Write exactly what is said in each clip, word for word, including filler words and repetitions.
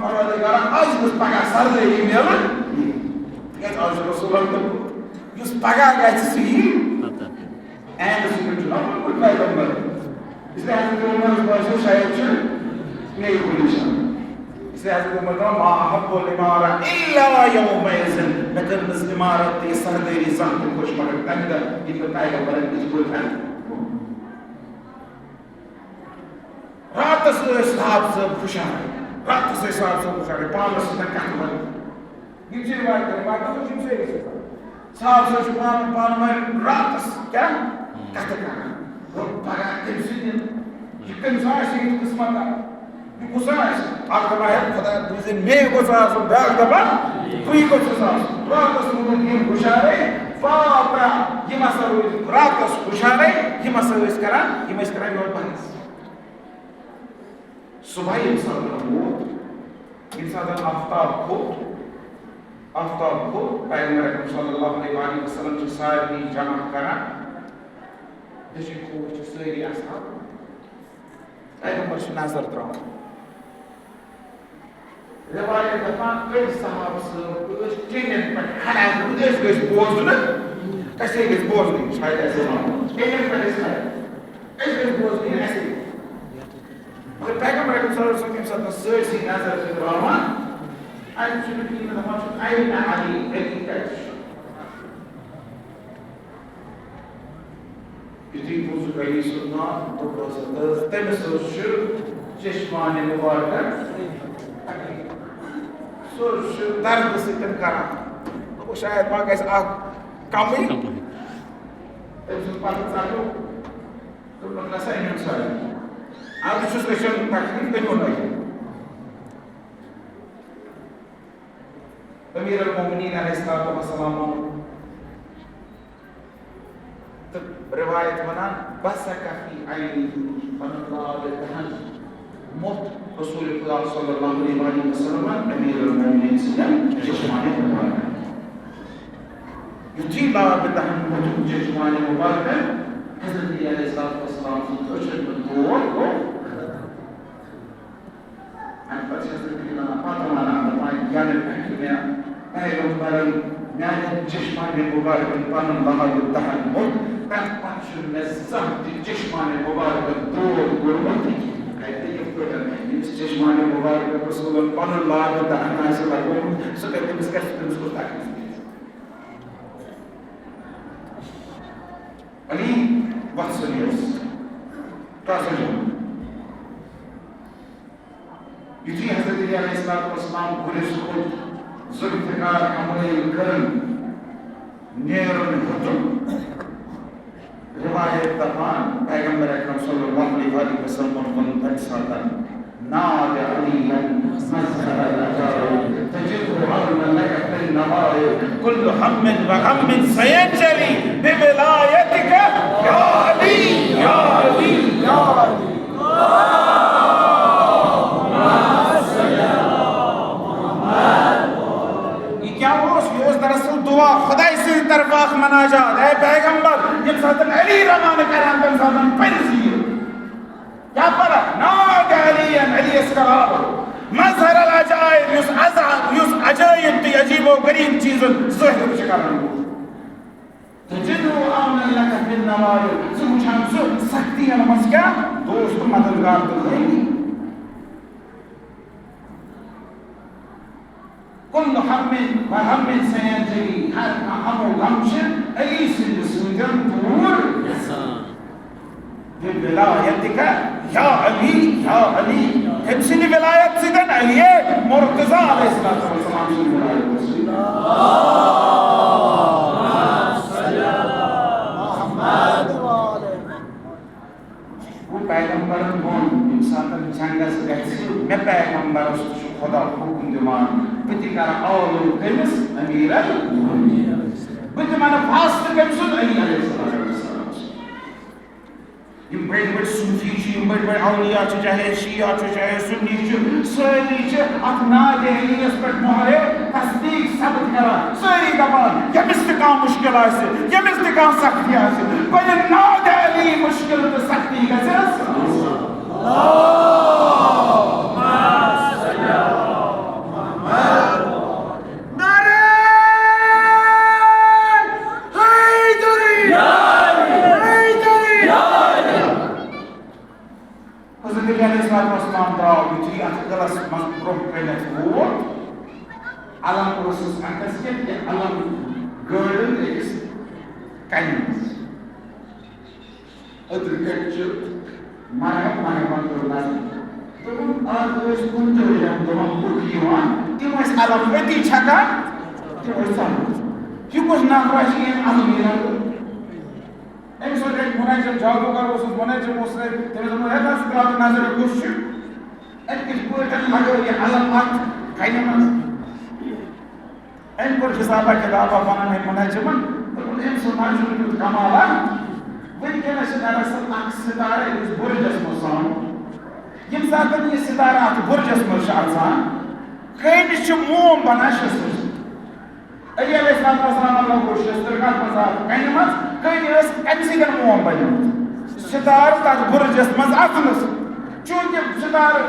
پروردگارا، از گوٚژھ پگاہ سردٲری میلُن۔ تِکیٛازِ از چھُ رسول اللہ دوٚپمُت، یُس پگاہ گژھِ، سُہ یی۔ عین سُہ چھُ نہ ووٚنمُت پیغمبر۔ اس لیے حضرت عمر باسیو شاید چھُ مے کُنہِ جایہِ۔ اس لیے حضرت عمر دوٚپ، "ما احب الامارہ الا یومئذ"، مےٚ کٔرمٕژ عمارت تہٕ یہِ سردٲری زانٛہہ تہِ خۄش مگر تَمہِ دۄہ ییٚلہِ مےٚ پیغمبرن یِتھ پٲٹھۍ راتس ٲسۍ صاحب صٲب ہُشارے، راتس ٲسۍ صاحب صٲب ہُشارے، پانس سۭتۍ کتھٕ ونان۔ یِم چھِ رِوایت کران، باقٕے لُکھ چھِ یِم سٲری سۭتۍ۔ صاحب صٲب چھُ پانہٕ، پانہٕ ؤنۍ راتس کیٛاہ کتھٕ کران۔ دوٚپ، پگاہ کٔمۍ سٕنٛدِ، یہِ کٔمِس آسہِ یُتھ قٕسمت؟ یہِ کُس آسہِ؟ اکھ دپان، ہے خۄدا، بہٕ زن مے گوٚژھ آسُن، بیٛاکھ دپان، بٕے گوٚژھُس آسُن۔ راتس روٗد یِم ہُشارے، پاپرا، یِم ہسا روٗدۍ راتس ہُشارے، یِم ہسا ٲسۍ کران، یِم ٲسۍ کران یورٕ بحث۔ صبح ییٚمہِ ساتہٕ ووت، ییٚمہِ ساتہٕ آفتاب کھوٚت، آفتاب کھوٚت، پیغمبر اکرم صلی اللہ علیہ وآلہ وسلم چھِ سارنٕے جمع کران۔ دٔچھِنۍ کھووُر چھِ سٲری اصحاب۔ پیغمبر چھُ نظر تراوان۔ روایت دپان، أڑۍ صحابہٕ صٲب ٲسۍ ٹیٚنٛڈٮ۪ن پٮ۪ٹھ کھڑا گٔمٕتۍ، أسۍ گٔژھۍ بوزنہٕ، اَسے گٔژھۍ بوزنہٕ، شاید اَسہِ ٲسۍ ٹیٚنٛڈٮ۪ن پٮ۪ٹھ ٲسۍ کھڑا۔ أسۍ گٔژھۍ بوزنہٕ، اَسے۔ مگر پیغمبر اکرم صلی اللہ علیہ وسلم ییٚمہِ ساتہٕ سٲرسٕے نظر چھِ تراوان، اَتہِ چھُنہٕ کِہیٖنۍ، دَپان چھُ، "اَیْنَ عَلی؟ علی کَتہِ چھُ؟" یُتھُے بوٗزُکھ علی سُنٛد ناو، دوٚپُکھ، "تہٕ تٔمِس حظ چھُ چشمانِ مُبارکہ تکلیٖف۔ سُہ حظ چھُ دردٕ سۭتۍ کران۔ دوٚپُکھ، شاید ما گژھِ اَکھ کَمٕے؟" تٔمۍ سُنٛد پَتہٕ ژَٹیو۔ دوٚپُن، "نسا أنِو سا۔ اَدٕ چھُس أچھَن تکلیٖف، أنِو نہٕ یہِ۔" امیر المومنین علیہ الصلوۃ والسلام ووٚن۔ تہٕ روایت وَنان، "بصق فی عینہ"، پَنُن لاب دَہَن موٚتھ رسول خدا صلی اللہ علیہ وآلہ وسلم امیر المومنین سٕنٛدٮ۪ن چشمانِ مبارکَن۔ یُتھُے لاب دَہَن موٚتھُن چشمانِ مبارکَن، حضرت علی علیہ الصلوۃ والسلام سٕنٛز أچھَن ہُنٛد دود گوٚو۔ اَمہِ پَتہٕ چھِ حضرت علی وَنان، پَتہٕ وَنان، دَپان، یَنہٕ پٮ۪ٹھٕ مےٚ پیغمبرَن میٛانٮ۪ن چشمانِ مبارکَن پَنُن لاب دَہَن موٚتھ، تَمہِ پَتہٕ چھُنہٕ مےٚ زانٛہہ تہِ چشمانِ مبارکَن دود کوٚرمُت۔ کَتہِ یِتھ پٲٹھۍ ییٚمِس چشمانِ مبارکَن رسولَن پَنُن لاب دَہَن آسہِ لَگومُت، سُہ کَتہِ، تٔمِس کَتہِ، تٔمِس کُس تکلیٖف گژھِ؟ علی، وَتھ سا یَس۔ کَر سا جوٚم؟ یُتھُے حضرت علی علیہ الصلوۃ والسلام گُرِس کھوٚت، ذوالفقار حملہٕ کٔرٕن، نیرُن ہیوٚتُن۔ روایت دَپان، پیغمبر اکرم صلی اللہ علیہ وآلہ وسلم ووٚن تَمہِ ساتہٕ، "نادِ علیاً مظہر العجائب، تجدہ عوناً لک فی النوائب، کل ہم و غم سینجلی بولایتک یا علی، یا علی، یا علی۔" یہِ کیٛاہ اوس؟ یہِ اوس دراصل دُعا، خۄداے سٕنٛدِ طرفہٕ اکھ مناجات۔ اے پیغمبر، ییٚمہِ ساتہٕ علی روانہٕ کران، تَمہِ ساتہٕ پٔرۍ زِ یہِ۔ کیٛاہ پَرَکھ؟ نادِ علیاً، علی یَس کر آلو۔ مظہر العجائب، یُس عذاب، یُس عجٲیب تہٕ عجیب و غریب چیٖزن ظٲہِر چھُ کران وول۔ تجدہ عوناً لک فی النوائب، ژٕ وٕچھان سُہ سختیَن منٛز کیٛاہ دوست تہٕ مددگار تہٕ غٲمی۔ کل ہم و غم سینجلی، ہر کانٛہہ ہم و غم چھِ علی سٕنٛدِ سۭتۍ دوٗر گژھان۔ بولایتک یا علی، یا علی، تٔمۍ سٕنٛدِ ولایت سۭتۍ، علی مرتضیٰ علیہ الصلوۃ والسلام سٕنٛدِ ولایت سۭتۍ۔ گوٚو پیغمبرن ووٚن، ییٚمہِ ساتہٕ جنگس گژھِ، مےٚ پیغمبرس چھُ خۄدا حُکُم دِوان، بہٕ تہِ کرٕ آلو کٔمِس؟ امیر المومنین۔ بہٕ تہِ وَنہٕ فاصلہٕ کٔمۍ سُنٛد؟ علی علیہ الصلوۃ والسلام سُنٛد۔ یِم بٔڑۍ بٔڑۍ صوٗفی چھِ، یِم بٔڑۍ بٔڑۍ اولیاء چھِ، چاہے شیعہ چھُ، چاہے سُنی چھُ، سٲری چھِ اَتھ نادِ علی یَس پٮ۪ٹھ مۄہرے تصدیٖق ثبت کران۔ سٲری دَپان، ییٚمِس تہِ کانٛہہ مُشکِل آسہِ، ییٚمِس تہِ کانٛہہ سختی آسہِ، پنٕنہِ نادِ علی مُشکِل تہٕ سختی گژھٮ۪س۔ منٛز برٛونٛہہ کَنٮ۪تھ ووت، علم اوسُس اَتھَس کٮ۪تھ تہٕ علم گٲڑِن أکِس کَنہِ منٛز۔ أدرِ کَتہِ چھِ مرحب، مرحبن کوٚر نظر۔ دوٚپُن، آز ٲسۍ کُنتٲجی ہن دۄہن لُکھ یِوان، تِم ٲسۍ علم أتی چھکان، تِم ٲسۍ ژلان۔ یہِ کُس نفرا چھُ ییٚمۍ علم یہِ رنٛگہٕ؟ أمۍ سُنٛد اَکہِ منجم جادوگر اوسُس، منجم اوس سۭتۍ، تٔمِس دوٚپُن، "ہے، ژٕ ترٛاو تہٕ نظر، یہِ کُس چھُ؟ أمۍ کِتھ پٲٹھۍ لگٲو یہِ علم اَتھ کَنہِ منٛز؟" أمۍ کوٚر حسابہ کتابہ پنن أمۍ منجمن، دوٚپُن، "أمۍ سُنٛد ما چھُنہٕ تیُتھ کمالہ؟" وٕنکیٚنس چھِ دراصل اکھ ستارٕ أمِس برجس منٛز سومُت۔ ییٚمہِ ساتہٕ یہِ ستارٕ اتھ برجس منٛز چھُ اژان، کٔمِس چھُ موم بنان شستٕر۔ علی علیہ السلام لوگُن شستٕر کتھ منٛز؟ اتھ کنہِ منٛز۔ کٔمۍ ٲس کمہِ سۭتۍ موم بنیومُت؟ ستارٕ تتھ برجس منٛز اژنس۔ چونکہ ستارٕ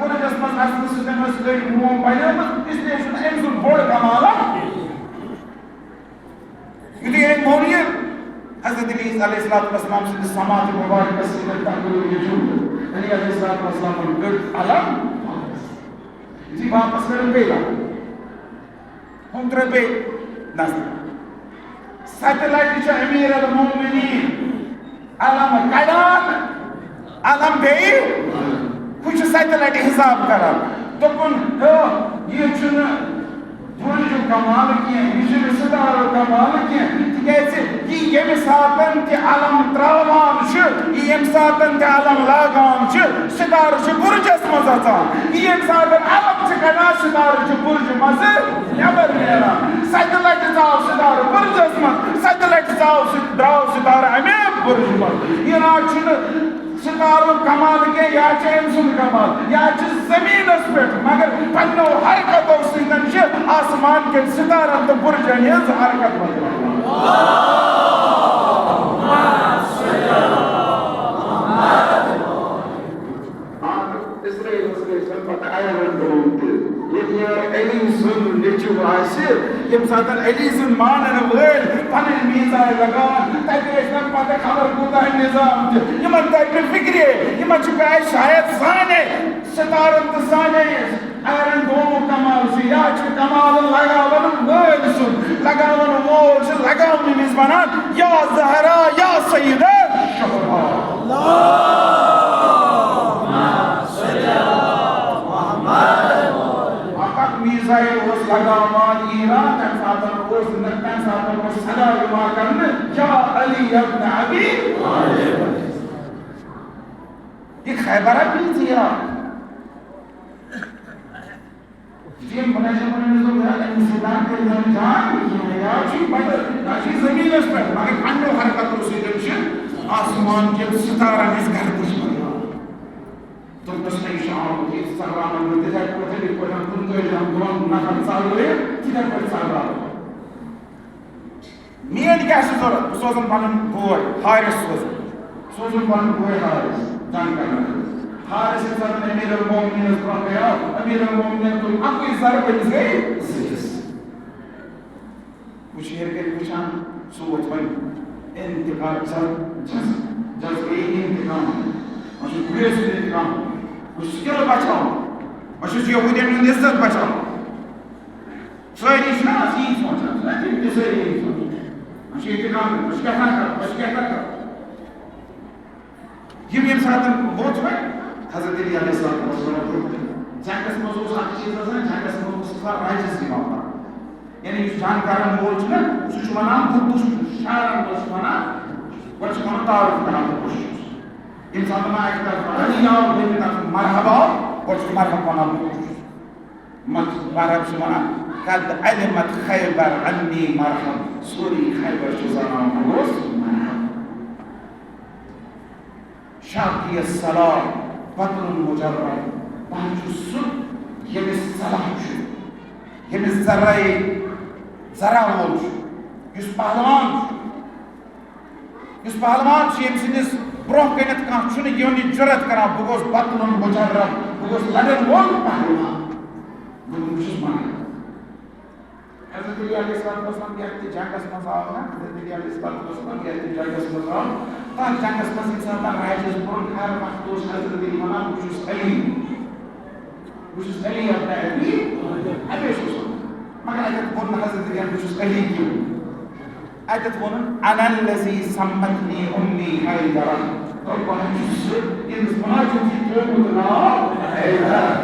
برجس منٛز اژنہٕ سۭتۍ ٲس کٔنۍ موم بنیمٕژ، اس لیے چھُنہٕ أمۍ سُنٛد بوٚڑ کمالہ۔ یُتھُے أمۍ ووٚن یہِ، حضرت علی علیہ الصلوۃ والسلام سٕنٛدِس سماعت مبارکس سۭتۍ تقریر یہِ جملہٕ، علی علیہ الصلوۃ والسلامن کٔڑ علم واپس۔ یُتھُے واپس کٔڑٕن بیٚیہِ لَبہٕ۔ ہُم ترٛٲے بیٚیہِ نظر۔ ستہِ لٹہِ چھُ امیر المومنین علم کڑان، علم بیٚیہِ۔ ہُہ چھُ ستہِ لٹہِ حساب کران۔ دوٚپُن، "ہو، یہِ چھُنہٕ برجُک کمال کینٛہہ، یہِ چھُنہٕ ستارُک کمال کینٛہہ، تِکیازِ یہِ ییٚمہِ ساتن تہِ علم تراوان چھُ، یہِ ییٚمہِ ساتن تہِ علم لاگان چھُ، ستارٕ چھُ برجس منٛز اژان۔ یہِ ییٚمہِ ساتن علم چھُ کڑان، ستارٕ چھُ برجہِ منٛزٕ نٮ۪بر نیران۔ ستہِ لٹہِ ژاو ستارٕ برجس منٛز، ستہِ لٹہِ ژاو سُہ، درٛاو ستارٕ امے برجہِ منٛز۔ یہِ نہ چھُنہٕ ستارُک کمال کینٛہہ، یا چھُ أمۍ سُنٛد کمال، یا چھُ زٔمیٖنس پٮ۪ٹھ، مگر پننیو حرکتو سۭتۍ چھِ آسمان کٮ۪ن ستارن تہٕ برجن ہٕنٛز حرکت بدلان۔" اسرائیلس گٔے تَمہِ پتہٕ آیرن ڈوم تہِ۔ ییٚلہِ یہِ علی سُنٛد نیٚچُو آسہِ، ییٚمہِ ساتہٕ علی سُنٛد مانن وٲلۍ پنٕنۍ میٖزان لگاوان، تَتہِ ٲسۍ تَمہِ پتہٕ خبر کوٗتاہ نظام تہِ۔ یِمن تَرِ نہٕ فِکرے، یِمن چھُ پَے شاید سانے ستارن تہٕ سانے آیرن ڈومُک کمال چھُ، یا چھُ کمال لگاون وٲلۍ سُنٛد۔ لگاون وول چھُ لگاونہٕ وِزِ ونان، "یا زہرا، یا سیدہ شہدا۔" اکھ اکھ میٖزایِل اوس لگاوان ایران، تَمہِ ساتہٕ اوس نہٕ، تَمہِ ساتہٕ اوس صدا یِوان کرنہٕ، "یا علی ابن ابی طالب۔" یہِ خیبر پیٖژ یا یِم بنٲوِتھ، بنٲوِتھ دوٚپ، "ہے، أمِس سۭتۍ نہ کٔرۍ زیو جان کینٛہہ، یا چھُ پتہٕ، یا چھُ زٔمیٖنَس پٮ۪ٹھ، مگر پنٛنیو حرکتو سۭتۍ چھِ آسمان کٮ۪ن ستارن ہٕنٛز گردش بدلان۔" دوٚپنَس، "ہے، یہِ چھُ آمُت، یہِ ژَلراوَن بہٕ تِتھَے پٲٹھۍ، یِتھ پٲٹھۍ کُنہِ تٲجِرَن دۄن نفر ژَلرٲوِتھ، تِتھَے پٲٹھۍ ژَلراوَن۔" میٲنۍ کیٛاہ چھِ ضوٚرَتھ؟ بہٕ سوزَن پَنُن بوے حارث سوزَن۔ سوزُن پَنُن بوے حارث جنگ کرنہٕ خٲطرٕ۔ حارث ییٚمہِ ساتہٕ امیر المومنینَس برونٛہہ گٔیو، امیر المومنین تُل اَکُے ضربہٕ، أمِس گٔے زٕ حصہٕ۔ وٕچھ ہیٚرِ کَنہِ وٕچھان، سُہ ووت وۄنۍ انتقام، جز-، جز-، جذبہٕ انتقام۔ وۄنۍ چھُس بہٕ یَژھان انتقام۔ بہٕ چھُس کِلہٕ بچاوُن۔ بہٕ چھُس یہوٗدین ہُنٛد عزت بچاوُن۔ سٲری چھِنہ آز یی سونٛچان، نہ؟ تِم تہِ سٲری یی سونٛچان۔ وۄنۍ چھُ ییٚتہِ کانٛہہ، وۄنۍ چھُ کیٛاہ تام کَرُن، وۄنۍ چھُ کیٛاہ تام کَرُن۔ یِم ییٚمہِ ساتہٕ ووت وۄنۍ، حضرت علی علیہ الصلوۃ والسلام برونٛہہ کَنہِ۔ جنگَس منٛز اوس اَکھ چیٖز آسان، جنگَس منٛز اوس آسان رجز یِوان پَرنہٕ۔ یعنی یُس جنگ کَرَن وول چھُنہ، سُہ چھُ وَنان، "بہٕ کُس چھُس؟" شعرَن منٛز چھُ وَنان، گۄڈٕ چھُ وَنان تعارُف کَران، "بہٕ کُس چھُس؟" ییٚمہِ ساتہٕ وۄنۍ اَکہِ طرفہٕ علی آو، دوٚیمہِ طرفہٕ مرحبا آو، گۄڈٕ چھُ مرحبا وَنان، "بہٕ کُس چھُس؟" مت-، عرب چھِ وَنان، "قد علمت خیبر عنی مرحب"، سورُے خیبر چھُ زانان بہٕ گوس مرحب۔ شاقی الصلاح بطل مجرب، بہٕ حظ چھُس سُہ ییٚمِس صلاح چھُ، ییٚمِس ذرے ذرا وول چھُ، یُس پہلوان چھُ۔ یُس پہلوان چھُ، ییٚمہِ سٕنٛدِس برونٛہہ کَنٮ۪تھ کانٛہہ چھُنہٕ یِوان یہِ جُرت کران، بہٕ گوس بطل مجرب، بہٕ گوس لَڑن وول پہلوان۔ بہٕ، بہٕ چھُس وَنان۔ حضرت علی علیہ السلام اوس وَنان، یَتھ تہِ جنگَس منٛز آو نا، حضرت علی علیہ السلام اوس وَنان، یَتھ تہِ جنگَس منٛز آو، تَتھ جنگَس منٛز ییٚمہِ ساتہٕ راجَس برونٛہہ ہر وقتہٕ اوس حضرت علی وَنان، "بہٕ چھُس علی۔" بہٕ چھُس علی ابن ابی، ہمیشہِ اوس وَنان۔ مگر اَتٮ۪تھ ووٚن نہٕ حضرت علی، بہٕ چھُس علی کیُن۔ اَتٮ۪تھ ووٚنُن، "انا الذی سمتنی امی حیدرا۔" رۄب وَنان چھُ سُہ، ییٚمِس ماجہِ چھُ تھوٚومُت ناو حیدر۔